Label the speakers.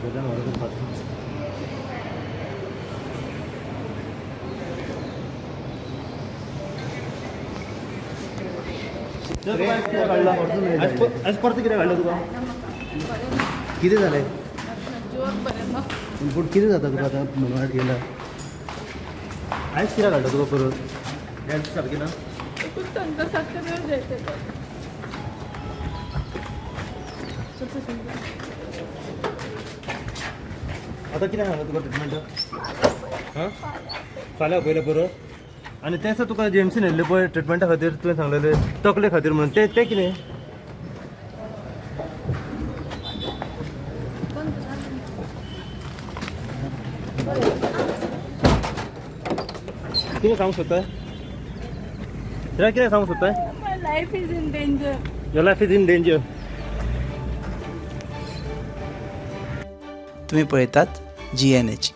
Speaker 1: भितरल्यान व्हरत वचपाचें. आयज परत कितें काडलं तुका?
Speaker 2: कितें जालें?
Speaker 3: जिवाक बरें ना.
Speaker 2: पूण कितें जाता तुका आतां म्हणून येयला?
Speaker 1: आयज कित्याक हाडलं तुका परत? हेल्थ सारकी ना?
Speaker 3: एकूच सांगता, सारकें वेळ जायत येता.
Speaker 1: आतां कितें सांगला तुका ट्रिटमेंट? हां, फाल्यां आपयलें परत. आनी तें तुका जीएमसीन येयल्लें पळय ट्रिटमेंटा खातीर, तुवें सांगलेलें तकले खातीर म्हणून, तें तें कितें? कितें सांगूंक सोदताय? कित्याक कितें सांगूंक सोदताय?
Speaker 3: My life is in danger.
Speaker 1: Your life is in danger.
Speaker 4: तुम्ही पळयतात जीएनएच.